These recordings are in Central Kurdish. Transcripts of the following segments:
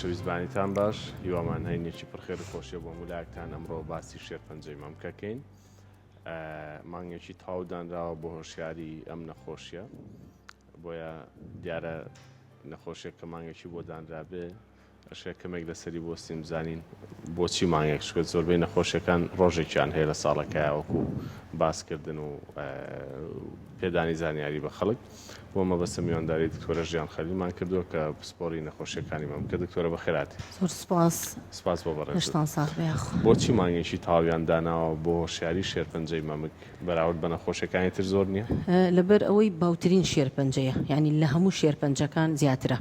خۆشەویستبانیتان باش هیوامان هەینێکی پڕخێر و خۆشیە بۆ هەموو لایەکتان ئەمڕۆ باسی شێرپەنجەی مەمکەکەین مانگێکی تاو دانراوە بۆ هۆشیاری ئەم نەخۆشیە بۆیە دیارە نەخۆشیەک کە مانگێکی بۆ دانرابێ ئەشێ کەمێک لەسەری بۆستین بزانین بۆچی مانگێک چونکە زۆربەی نەخۆشیەکان ڕۆژێکیان هەیە لە ساڵەکەیا وەکو باسکردن و پێدانی زانیاری بە خەڵک بۆ مەبەستە میوانداری دکتۆرە ژیان خەلیلمان کردووە کە پسپۆری نەخۆشیەکانی مەمکە دکتۆرە بەخێرهاتی. زۆر سپاس. سپاس بۆ بەڕێزت. لەشتان ساغ بێ یاخوا. بۆچی مانگێکی تەواویان داناوە بۆ هۆشیاری شێرپەنجەی مەمک بەراورد بە نەخۆشیەکانی تر زۆر نیە؟ لەبەر ئەوەی باوترین شێرپەنجەیە یانی لە هەموو شێرپەنجەکان زیاترە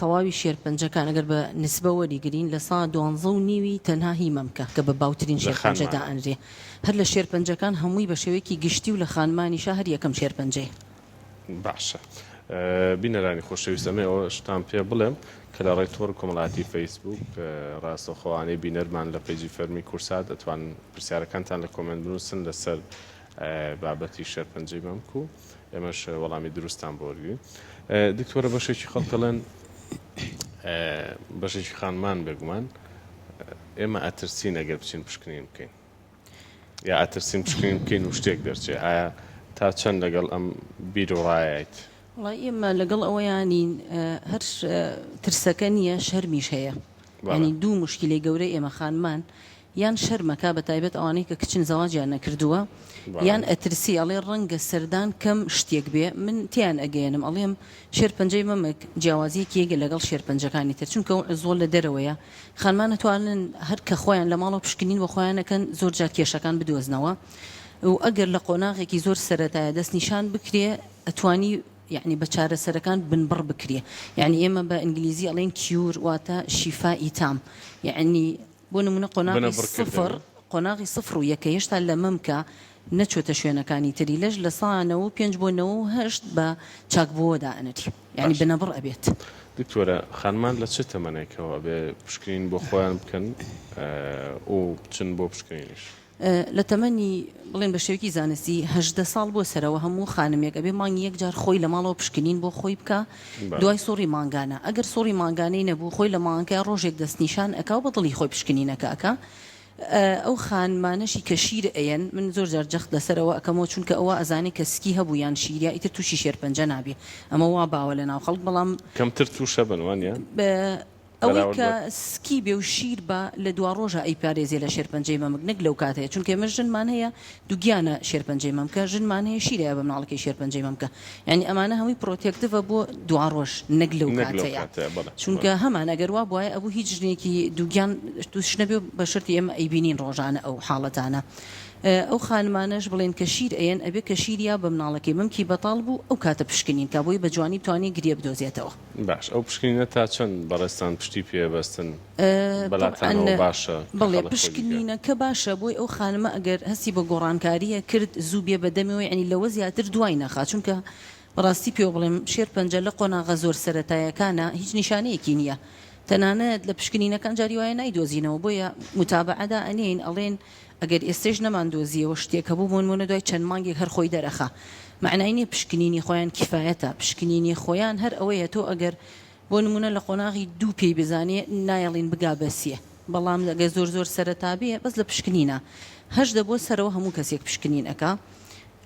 تەواوی شێرپەنجەکان ئەگەر بە نسبە وەریگرین لە سا دوانزە و نیوی تەنها هی مەمکە کە بە باوترین لە شێرپەنجە خانمانە. دائەنرێ هەر لە شێرپەنجەکان هەمووی بە شێوەیەکی گشتی و لە خانمانیشا هەر یەکەم شێرپەنجەیە. باشە بینەرانی خۆشەویست ئەمەی ئەوەشتان پێ بڵێم کە لە ڕێی تۆڕی کۆمەڵایەتی فەیسبووک ڕاستەوخۆ ئەوانەی بینەرمان لە page ی فەرمی کورسات ئەتوانن پرسیارەکانتان لە comment بنووسن لەسەر بابەتی شێرپەنجەی مەمک و ئێمەش وەڵامی دروستتان بۆ وەرگرین. دکتۆرە بەشێکی خەڵک دەڵێن بەشێکی خانمان بێگومان ئێمە ئەترسین ئەگەر بچین پشکنین بکەین یا ئەترسین پشکنین بکەین و شتێک دەرچێ ئایا تا چەند لەگەڵ ئەم بیر و ڕایەیت؟ وەڵای ئێمە لەگەڵ ئەوەیانین هەر ترسەکە نییە شەرمیش هەیە یانی دوو موشکیلەی گەورەی ئێمە خانمان یان شەرمەکا بە تایبەت ئەوانەی کە کچن زەواجیان نەکردووە یان ئەترسی ئەڵێ ڕەنگە سەردان کەم شتێک بێ من تێیان ئەگەیەنم ئەڵێم شێرپەنجەی مەمک جیاوازیەکی یەکە لەگەڵ شێرپەنجەکانی تر چونکە ئەو عزوە لە دەرەوەیە خانمان ئەتوانن هەر کە خۆیان لە ماڵەوە پشکنین بۆ خۆیان ئەکەن زۆر جار کێشەکان بدۆزنەوە و ئەگەر لە قۆناغێکی زۆر سەرەتایە دەستنیشان بکرێ ئەتوانی یەعنی بە چارەسەرەکان بنبڕ بکرێ یەعنی ئێمە بە ئینگلیزی ئەڵێین cure واتە شیفائی تام یەعنی بۆ نمونە قۆناغی سفر قۆناغی سفر و یەکە هێشتا لە مەمکە نەچۆتە شوێنەکانی تری لەش لە سا 95 بۆ 98 بە چاکبووەوە دائەنری یەعنی بنەبڕ ئەبێت. دکتۆرە خانمان لە چ تەمەنێکەوە ئەبێ پشکنین بۆ خۆیان بکەن و بچن بۆ پشکنینیش؟ لە تەمەنی بڵێن بە شێوەیەکی زانستی 18 ساڵ بۆ سەرەوە هەموو خانمێک ئەبێ مانگی یەک جار خۆی لە ماڵەوە پشکنین بۆ خۆی بکا دوای سوڕی مانگانە ئەگەر سوڕی مانگانەی نەبوو خۆی لە مانگەکەیا ڕۆژێک دەستنیشان ئەکا و بە دڵی خۆی پشکنینەکە ئەکا ئەو خانمانەشی کە شیر ئەیەن من زۆر جار جەخت لەسەر ئەوە ئەکەمەوە چونکە ئەوە ئەزانێ کە سکی هەبوو یان شیریا ئیتر تووشی شێرپەنجە نابێ ئەمە وا باوە لە ناو خەڵک بەڵام کەمتر تووشەبن وانیە؟ ئەوەی کە سکی بێ و شیر با لە دواڕۆژا ئەیپارێزێ لە شێرپەنجەی مەمک نەک لەو کاتەیە چونکە ئێمە ژنمان هەیە دوگیانە شێرپەنجەی مەمکە ژنمان هەیە شیر ئەیا بە مناڵەکەی شێرپەنجەی مەمکە یانی ئەمانە هەمووی protective ە بۆ دواڕۆژ نەک لەو کاتەیە چونکە هەمان ئەگەر وا بوایە ئەبوو هیچ ژنێکی دوگیان توش نەبێ و بە شەرتی ئێمە ئەیبینین ڕۆژانە ئەو حاڵەتانە ئەو خانمانەش بڵێن کە شیر ئەیەن ئەبێ کە شیر یا بە مناڵەکەی مەمکی بەتاڵ بوو ئەو کاتە پشکنین کا بۆی بە جوانی بتوانێ گرێ بدۆزێتەوە. باش ئەو پشکنینە تا چەند بەڕێزتان پشتی پێ بەستن بەلاتانەوە باشە کە بەڵێ خەڵک خۆی بیکات؟ پشکنینەکە باشە بۆی ئەو خانمە ئەگەر هەستی بە گۆڕانکاریە کرد زوو بێ بە دەمەوە یەعنی لەوە زیاتر دوای نەخا چونکە بەڕاستی پێوە بڵێم شێرپەنجە لە قۆناغە زۆر سەرەتایەکانا هیچ نیشانەیەکی نیە تەنانەت لە پشکنینەکان جاری وایە نایدۆزینەوە بۆیە موتابەعە دائەنێین ئەڵێن ئەگەر ئێستەیش نەماندۆزییەوە شتێک هەبوو بۆنموونە دوای چەند مانگێک هەر خۆی دەرئەخا. مەعنای نییە پشکنینی خۆیان کیفایەتە. پشکنینی خۆیان هەر ئەوەیە تۆ ئەگەر بۆ نموونە لە قۆناغی دوو پێی بزانێ نایەڵین بگا بە سێ. بەڵام ئەگەر زۆر زۆر سەرەتا بێ بەس لە پشکنینە. 18 بۆ سەرەوە هەموو کەسێک پشکنین ئەکا.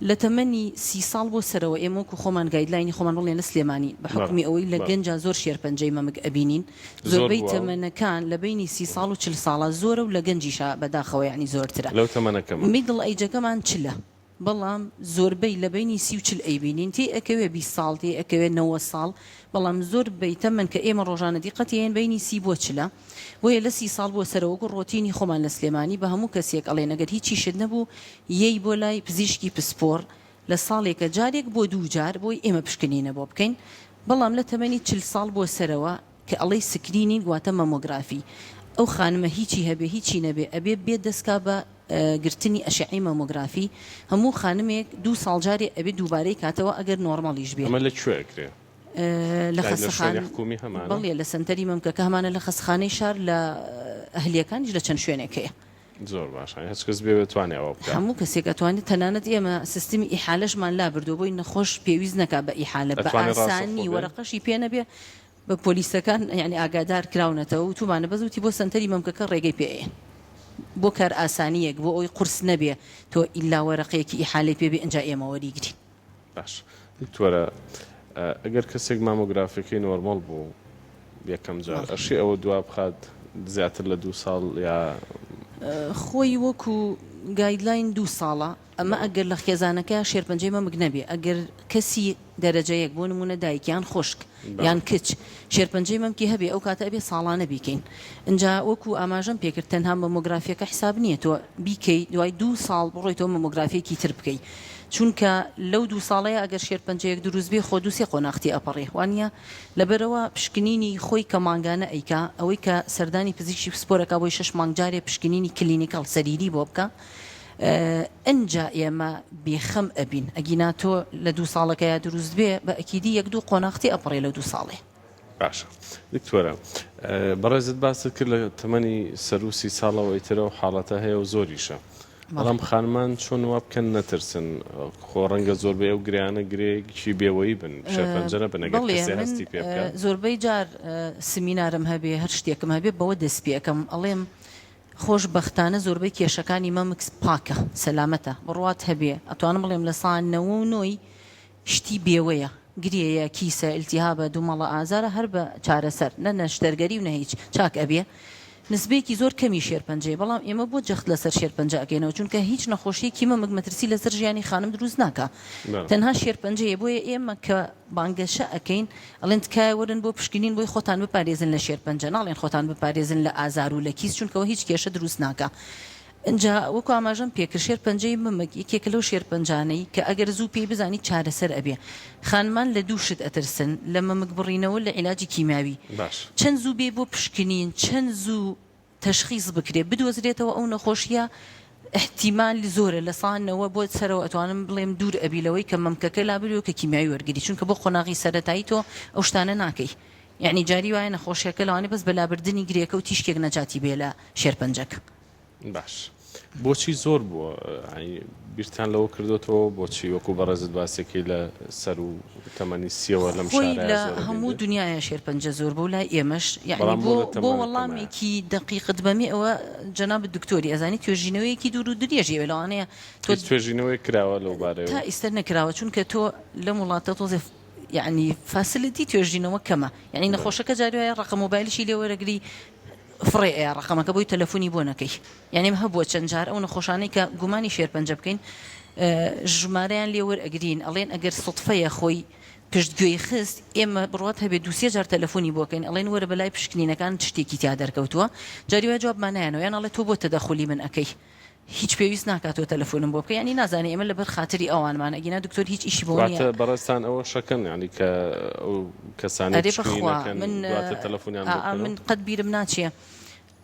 لە تەمەنی سی ساڵ بۆ سەرەوە ئێمە وەکو خۆمان guideline ی خۆمان بڵێن لە سلێمانی بە حوکمی ئەوەی لە گەنجا زۆر شێرپەنجەی مەمک ئەبینین زۆربەی تەمەنەکان لە بەینی سی ساڵ و چل ساڵا زۆرە و لە گەنجیشا بەداخەوە یانی زۆرترە لەو تەمەنە کەمە. middle age ەکەمان چلە بەڵام زۆربەی لە بەینی سی و چل ئەیبینین تێی ئەکەوێ 20 ساڵ تێی ئەکەوێ 90 ساڵ بەڵام زۆربەی تەمەن کە ئێمە ڕۆژانە دیقەتی ئەیەن بەینی سی بۆ چلە بۆیە لە سی ساڵ بۆ سەرەوە وەکو ڕۆتینی خۆمان لە سلێمانی بە هەموو کەسێک ئەڵێن ئەگەر هیچیشت نەبوو یەی بۆ لای پزیشکی پسپۆڕ لە ساڵێکە جارێک بۆ دوو جار بۆی ئێمە پشکنینە بۆ بکەین بەڵام لە تەمەنی 40 ساڵ بۆ سەرەوە کە ئەڵێی screening واتە مەمۆگرافی ئەو خانمە هیچی هەبێ هیچی نەبێ ئەبێ بێ دەسکا بە گرتنی ئەشعەی مەمۆگرافی هەموو خانمێک دوو ساڵ جارێ ئەبێ دووبارەی کاتەوە ئەگەر normal یش بێ. ئەمە لە کوێ ئەکرێ؟ لە خەستەخان بەڵێ لە سەنتەری مەمکەکە هەمانە لە خەستەخانەی شار لە ئەهلیەکانیش لە چەند شوێنێک هەیە. زۆر باشە هەچ کەس بێ بتوانێ ئەوە بکات. هەموو کەسێک ئەتوانێت تەنانەت ئێمە سیستمی ئیحالەشمان لابردووە بۆی نەخۆش پێویست نەکا بە ئیحالە بە ئەتوانێ ڕاستەوخۆ ئاسانی بێ؟ وەرەقەشی پێ نەبێ. بە پۆلیسەکان یانی ئاگادار کراونەتەوە وتومانە بەس وتی بۆ سەنتەری مەمکەکە ڕێگەی پێ ئەیەن بۆ کارئاسانیەک بۆ ئەوەی قورس نەبێ تۆ ئیلا وەرەقەیەکی ئیحالەی پێ بێ ئینجا ئێمە وەریگرین. باش دکتۆرە ئەگەر کەسێک مامۆگرافیەکەی نۆرمەڵ بوو یەکەم جار ئەشێ ئەوە دوا بخات زیاتر لە دوو ساڵ یا؟ خۆی وەکو guideline دوو ساڵە ئەمە ئەگەر لە خێزانەکەیا شێرپەنجەی مەمک نەبێ ئەگەر کەسی دەرەجە یەک بۆ نموونە دایک یان خوشک یان کچ شێرپەنجەی مەمکی هەبێ ئەو کاتە ئەبێ ساڵانە بیکەین ئینجا وەکو ئاماژەم پێکرد تەنها مەمۆگرافیەکە حساب نییە تۆ بیکەی دوای دوو ساڵ بڕۆیتەوە مەمۆگرافیەکی تر بکەی چونکە لەو دوو ساڵەیە ئەگەر شێرپەنجەیەک دروست بێ خۆ دوو سێ قۆناغ تێ ئەپەڕێ وانیە لەبەرئەوە پشکنینی خۆی کە مانگانە ئەیکا ئەوەی کە سەردانی پزیشکی پسپۆرەکا بۆی شەش مانگ جارێ پشکنینی clinical سەریری بۆ بکا ئنجا ئێمە بێ خەم ئەبین ئەگینا تۆ لە دوو ساڵەکەیا دروست بێ بە ئەکیدی یەک دوو قۆناغ تێ ئەپەڕێ لەو دوو ساڵەیە. باشە دکتۆرە بەڕێزت باست کرد لە تەمەنی سەروو سی ساڵەوە ئیتر ئەو حاڵەتە هەیە و زۆریشە بەڵام خانمان چۆن وا بکەن نەترسن خۆ ڕەنگە زۆربەی ئەو گرێیانە گرێیەکی بێوەیی بن شێرپەنجە نەبن ئەگەر بەڵێ کەسێ من هەستی پێ بکات. زۆربەی جار سمینارم هەبێ هەر شتێکم هەبێ بەوە دەست پێ ئەکەم ئەڵێم خۆش بەختانە زۆربەی کێشەکانی مەمک پاکە سەلامەتە بڕوات هەبێ ئەتوانم بڵێم لە سا نەوە و نۆی شتی بێوەیە گرێیە کیسە ئیلتیهابە دومەڵە ئازارە هەر بە چارەسەر نە نەشتەرگەری و نە هیچ چاک ئەبێ نسبەیەکی زۆر کەمی شێرپەنجەیە بەڵام ئێمە بۆ جەخت لەسەر شێرپەنجە ئەکەینەوە چونکە هیچ نەخۆشیەکی مەمک مەترسی لەسەر ژیانی خانم دروست ناکا تەنها شێرپەنجەیە بۆیە ئێمە کە بانگەشە ئەکەین ئەڵێن تکایە وەرن بۆ پشکنین بۆی خۆتان بپارێزن لە شێرپەنجە ناڵێن خۆتان بپارێزن لە ئازار و لە کیس چونکە ئەوە هیچ کێشە دروست ناکا ئینجا وەکو ئاماژەم پێکرد شێرپەنجەی مەمک یەکێکە لەو شێرپەنجانەی کە ئەگەر زوو پێی بزانی چارەسەر ئەبێ خانمان لە دوو شت ئەترسن لە مەمک بڕینەوە لە عیلاجی کیمیاوی باش. چەند زوو بێی بۆ پشکنین چەند زوو تەشخیس بکرێ بدۆزرێتەوە ئەو نەخۆشیە ئیحتیمال زۆرە لە سا نەوە بۆ سەرەوە ئەتوانم بڵێم دوور ئەبی لەوەی کە مەمکەکە لاببری و کە کیمیاوی وەرگری چونکە بۆ قۆناغی سەرەتایی تۆ ئەو شتانە ناکەی یەعنی جاری وایە نەخۆشیەکە لەوانەیە بەس بە لابردنی گرێکە و تیشکێک نەجاتی بێ لە شێرپەنجەکە. باش بۆچی زۆر بووە یانی بیرتان لەوە کردۆتەوە بۆچی وەکو بەڕێزت باسێکی لە سەروو تەمەنی سیەوە لەم خۆی شارەیا لە زۆرە هەموو بینرێت؟ دنیایا شێرپەنجە زۆر بوو لای ئێمەش یەعنی بەڵام بۆ بۆ لە بۆ تەمەنە کەمایە؟ وەڵامێکی دەقیقت بەمێ ئەوە جەنابت دکتۆری ئەزانی توێژینەوەیەکی دوور و درێژی ئەوێ لەوانەیە تۆ هیچ توێژینەوەیەک کراوە لەو تا بارەیەوە؟ ئیستە نەکراوە چونکە تۆ لەم وڵاتە تۆزێ یەعنی facility توێژینەوە کەمە یەعنی بەڵێ. نەخۆشەکە جاری وایە ڕەقەم مۆبایلیشی لێ وەرەگری فڕێ ئەیا ڕەقەمەکە بۆی تەلەفونی بۆ نەکەی یانی هەبووە چەند جار ئەو نەخۆشانەی کە گومانی شێرپەنجە بکەین ژمارەیان لێ وەرئەگرین ئەڵێن ئەگەر سوتفەیە خۆی پشت گوێی خست ئێمە بڕوات هەبێ دوو سێ جار تەلەفونی بۆ کەین ئەڵێن وەرە بەلای پشکنینەکان شتێکی تیا دەرکەوتووە جاری وایە جوابمان نایەنەوە یان ئەڵێ تۆ بۆ تەدەخولی من ئەکەی هیچ پێویست ناکات تۆ تەلەفونم بۆ بکەی یانی نازانێ ئێمە لەبەر خاتری ئەوانمان ئەگینا دکتۆر هیچ ئیشی بۆ نییە. واتە بەڕێزتان ئەوە شەکەن یانی کە ئەو کەسانەی ئەرێ پشکنین بەخوا ئەکەن من دواتر تەلەفونیان بۆ ئا بکەنەوە؟ من قەت بیرم ناچێ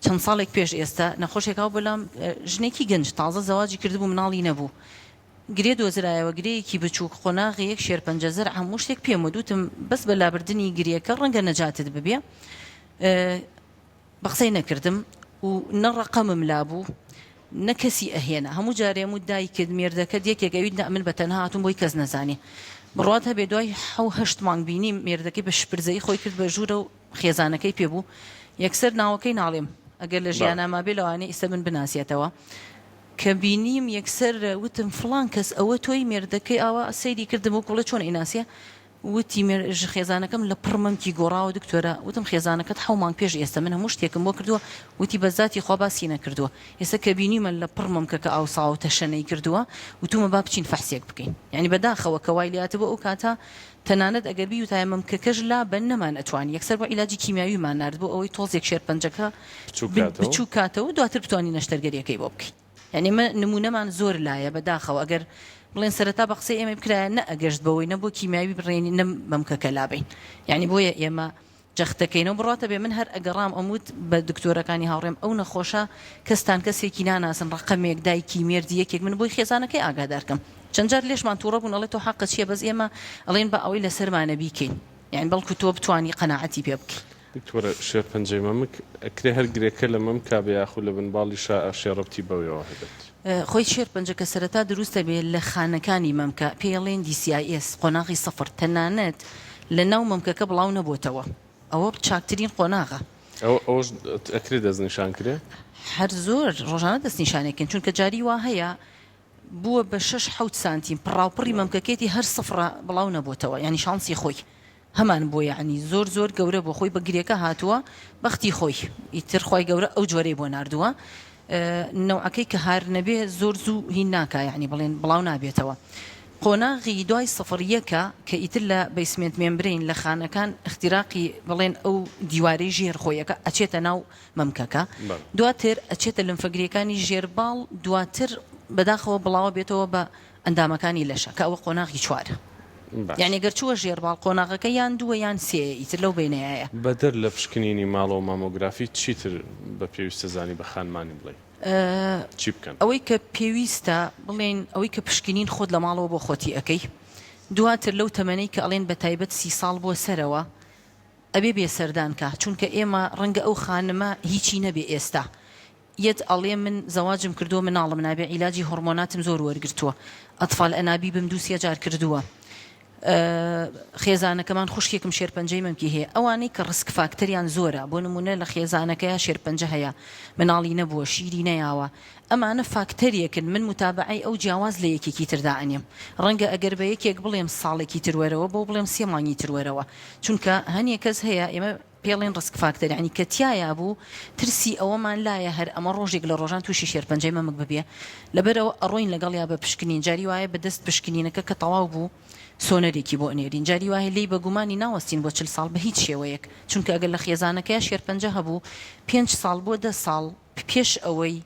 چەند ساڵێک پێش ئێستا نەخۆشێک هاو بەلام ژنێکی گەنج تازە زەواجی کردبوو مناڵی نەبوو گرێ دۆزرایەوە گرێیەکی بچووک قۆناغی یەک شێرپەنجە زەرع هەموو شتێک پێم وت وتم بەس بە لابردنی گرێکە ڕەنگە نەجاتت ببێ بە قسەی نەکردم و نە ڕەقەمم لابوو نە کەسی ئەهێنا هەموو جارێ ئەموت دایکت مێردەکەت یەکێک ئەویت نا من بە تەنها هاتووم بۆی کەس نەزانێ بڕوات هەبێ دوای حەو هەشت مانگ بینیم مێردەکەی بە شپرزەیی خۆی کرد بە ژوورە و خێزانەکەی پێ بوو یەکسەر ناوەکەی ناڵێم ئەگەر لە ژیانا مابێ لەوانەیە ئیستا من بناسێتەوە کە بینیم یەکسەر وتم فڵان کەس ئەوە تۆی مێردەکەی ئاوا سەیری کردم وەکو بڵێ چۆن ئەیناسێ وتی مێ ژ خێزانەکەم لە پڕ مەمکی گۆڕاوە دکتۆرە، وتم خێزانەکەت حەو مانگ پێش ئێستە من هەموو شتێکم بۆ کردووە، وتی بە زاتی خوا باسی نەکردووە، ئێستە کە بینیومە لە پڕ مەمکەکە ئاوساوە و تەشەنەی کردووە، وتومە با بچین فەحسێک بکەین. یانی بە داخەوە کە وای لێهاتبوو ئەو کاتە تەنانەت ئەگەر بیوتایە مەمکەکەش لابەن نەمان ئەتوانی، یەکسەر بۆ عیلاجی کیمیاویمان نارد بۆ ئەوەی تۆزێک شێرپەنجەکە بچووک کاتەوە و دواتر بتوانین نەشتەرگەریەکەی بۆ بکەین. یانی ئێمە نموونەمان زۆر لایە بە داخەوە ئەگەر بڵێن سەرەتا بە قسەی ئێمەی بکرایە نە ئەگەشت بەوەی نە بۆ کیمیاوی بڕێنی نە مەمکەکە لابەین یانی بۆیە ئێمە جەخت دەکەینەوە بڕواتە بێ من هەر ئەگەڕام ئەموت بە دکتۆرەکانی هاوڕێم ئەو نەخۆشە کەستان کەسێکی ناناسن ڕەقەمێک دایکی مێردی یەکێک من بۆی خێزانەکەی ئاگادار کەم چەند جار لێشمان توڕە بوون ئەڵێ تۆ حەقت چیە بەس ئێمە ئەڵێن با ئەوەی لەسەرمانە بیکەین یانی بەڵکو تۆ بتوانی قەناعەتی پێ بکەی. دکتۆرە شێرپەنجەی مەمک ئەکرێ هەر گرێکە لە مەمکا بێ یاخود لە بن باڵیشا ئەشێ ڕەبتی بەوێوە هەبێت؟ خۆی شێرپەنجە کە سەرەتا دروست ئەبێ لە خانەکانی مەمکە پێی ئەڵێن DCIS قۆناغی سفر تەنانەت لە ناو مەمکەکە بڵاو نەبۆتەوە. ئەوە چاکترین قۆناغە. ئەوە ئەوەش ئەکرێ دەستنیشان کرێ؟ هەر زۆر ڕۆژانە دەستنیشانێکن چونکە جاری وا هەیە بووە بە شەش حەوت سانتیم پڕاوپڕی مەمکەکێتی هەر سفرە بڵاو نەبۆتەوە یانی شانسی خۆی هەمان بووە یەعنی زۆر زۆر گەورە بووە خۆی بە گرێکە هاتووە بەختی خۆی ئیتر خوای گەورە ئەو جۆرەی بۆ ناردووە نەوعەکەی کە هار نەبێ زۆر زوو هین ناکا یەعنی بڵێن بڵاو نابێتەوە قۆناغی دوای سفر یەکە کە ئیتر لە basement membrane لە خانەکان ئیختیراقی بڵێن ئەو دیوارەی ژێر خۆیەکە ئەچێتە ناو مەمکەکە دواتر ئەچێتە لمفەگرێکانی ژێر باڵ دواتر بەداخەوە بڵاوە بێتەوە بە ئەندامەکانی لەشە کە ئەوە قۆناغی چوارە یانی گەر چووە ژێر باڵ قۆناغەکە یان دووە یان سێیە ئیتر لەو بەینەیایە. بەدەر لە پشکنینی ماڵەوە مامۆگرافی چیتر بە پێویستە زانی بە خانمانی بڵێی چی بکەن؟ ئەوەی کە پێویستە بڵێین ئەوەی کە پشکنین خۆت لە ماڵەوە بۆ خۆتی ئەکەی دواتر لەو تەمەنەی کە ئەڵێن بە تایبەت 30 ساڵ بۆ سەرەوە ئەبێ بێ سەردان کا چونکە ئێمە ڕەنگە ئەو خانمە هیچی نەبێ ئێستا یەت ئەڵێ من زەواجم کردووە مناڵم نابێ عیلاجی هۆڕمۆناتم زۆر وەرگرتووە ئەتفال ئەنابیبم دوو سێ جار کردووە خێزانەکەمان خوشکێکم شێرپەنجەی مەمکی هەیە ئەوانەی کە risk factor یان زۆرە بۆ نمونە لە خێزانەکەیا شێرپەنجە هەیە مناڵی نەبووە شیری نەیاوە ئەمانە فاکتەرێکن من متابەعەی ئەو جیاواز لە یەکێکی تر دائەنێم ڕەنگە ئەگەر بە یەکێک بڵێم ساڵێکی تر وەرەوە بەو بڵێم سێ مانگی تر وەرەوە چونکە هەنێ کەس هەیە ئێمە پێڵێن risk factor یانی کە تیایا بوو ترسی ئەوەمان لایە هەر ئەمە ڕۆژێک لە ڕۆژان تووشی شێرپەنجەی مەمک ببێ لەبەرئەوە ئەڕۆین لەگەڵیا بە پشکنین جاری وایە بە دەست پشکنینەکە کە تەواو بوو سۆنەرێکی بۆ ئەنێرین جاری وایە لێی بە گومانی ناوەستین بۆ 40 ساڵ بە هیچ شێوەیەک چونکە ئەگەر لە خێزانەکەیا شێرپەنجە هەبوو پێنج ساڵ بۆ 10 ساڵ پێش ئەوەی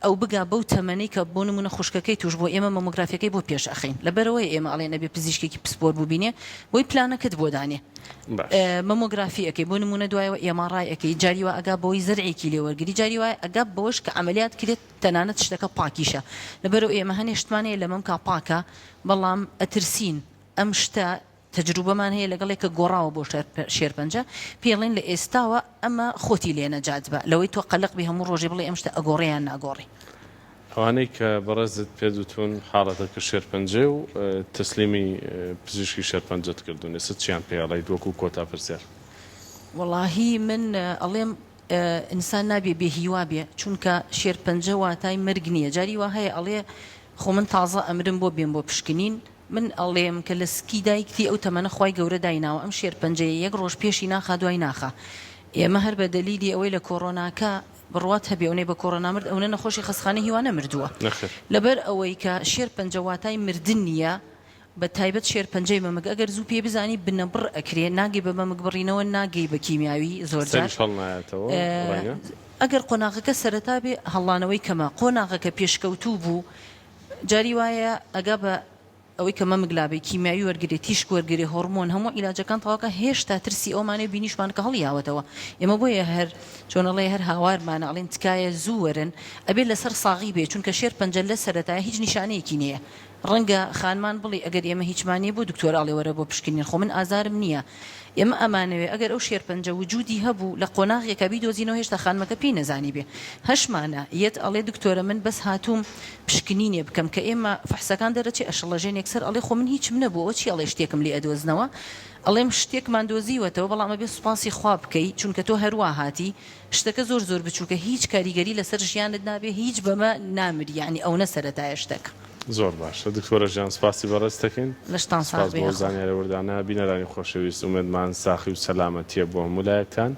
ئەو بگا بەو تەمەنەی کە بۆ نموونە خوشکەکەی تووش بووە ئێمە مەمۆگرافیەکەی بۆ پێش ئەخەین لەبەرئەوەیە ئێمە ئەڵێن ئەبێ پزیشکێکی پسپۆر ببینێ بۆی پلانەکەت بۆ دانێ باش. مەمۆگرافی ئەکەی بۆ نموونە دوایەوە MRI ئەکەی جاری وا ئەگا بەوەی زەرعێکی لێ وەرگری جاری وایە ئەگا بەوەش کە عەمەلیات کرێت تەنانەت شتەکە پاکیشە لەبەرئەوە ئێمە هەنێ شتمان هەیە لە مەمکا پاکە بەڵام ئەترسین ئەم شتە تەجروبەمان هەیە لەگەڵێک کە گۆڕاوە بۆ شێرپەنجە، پێی ئەڵێن لە ئێستاوە ئەمە خۆتی لێ نەجات بە، لەوەی تۆ قەلەق بی هەموو ڕۆژێ بڵێی ئەم شتە ئەگۆڕێ یان ناگۆڕێ. ئەوانەی کە بەڕێزت پێت وتوون حاڵەتەکە شێرپەنجەیە و تەسلیمی پزیشکی شێرپەنجەت کردوون، ئێستا چیان پێ ئەڵێیت وەکوو کۆتا پرسیار؟ وەڵاهی من ئەڵێم ئینسان نابێ بێ هیوا بێ، چونکە شێرپەنجە واتای مەرگ نییە، جاری وا هەیە ئەڵێ خۆ من تازە ئەمرم بۆ بێم بۆ پشکنین، من ئەڵێم کە لە سکی دایکتی ئەو تەمەنە خوای گەورە دایناوە ئەم شێرپەنجەیە یەک ڕۆژ پێشی ناخا دوای ناخا ئێمە هەر بە دەلیلی ئەوەی لە کۆڕۆناکە بڕوات هەبێ ئەونەی بە کۆڕۆنا مرد ئەونە نەخۆشی خەستخانەی هیوا نەمردووە نەخێر. لەبەر ئەوەی کە شێرپەنجە واتای مردن نییە بە تایبەت شێرپەنجەی مەمک ئەگەر زوو پێی بزانی بنەبڕ ئەکرێ ناگەی بە مەمک بڕینەوە ناگەی بە کیمیاوی زۆر جار سەریش هەڵنایەتەوە ڕەنگە. ئەگەر قۆناغەکە سەرەتا بێ هەڵانەوەی کەمە قۆناغەکە پێشکەوتوو بوو جاری وایە ئەگا بە ئەوەی کە مەمک لابەی، کیمیاوی وەرگرێ، تیشک وەرگرێ، هۆڕمۆن، هەموو عیلاجەکان تەواو کە هێشتا ترسی ئەوەمان هەیە بینیشمان کە هەڵیاوەتەوە. ئێمە بۆیە هەر چۆن ئەڵێ هەر هاوارمانە ئەڵێن تکایە زوو وەرن، ئەبێ لەسەر ساغی بێ چونکە شێرپەنجە لە سەرەتایا هیچ نیشانەیەکی نییە. ڕەنگە خانمان بڵێ ئەگەر ئێمە هیچمان نییە بۆ دکتۆر ئەڵێ وەرە بۆ پشکنین خۆ من ئازارم نییە. ئێمە ئەمانەوێ ئەگەر ئەو شێرپەنجە وجودی هەبوو لە قۆناغێکا بیدۆزینەوە هێشتا خانمەکە پێی نەزانیبێ هەشمانە یەت ئەڵێ دکتۆرە من بەس هاتووم پشکنینێ بکەم کە ئێمە فەحسەکان دەرەچێ ئەشڵەژێن یەکسەر ئەڵێ خۆ من هیچم نەبوو ئەوە چی ئەڵێ شتێکم لێ ئەدۆزنەوە ئەڵێم شتێکمان دۆزیوەتەوە بەڵام ئەبێ سوپاسی خوا بکەی چونکە تۆ هەروا هاتی شتەکە زۆر زۆر بچوکە هیچ کاریگەری لەسەر ژیانت نابێ هیچ بەمە نامری یەعنی ئەونە سەرەتایە شتەکە. زۆر باشە دکتۆرە ژیان سپاسی بەڕێزت دەکەین لەشتان ساغ سپاس بێ بۆ یاخوا. زانیارە وردانە بینەرانی خۆشەویست ئومێدمان ساخی و سەلامەتیە بۆ هەموو لایەکتان.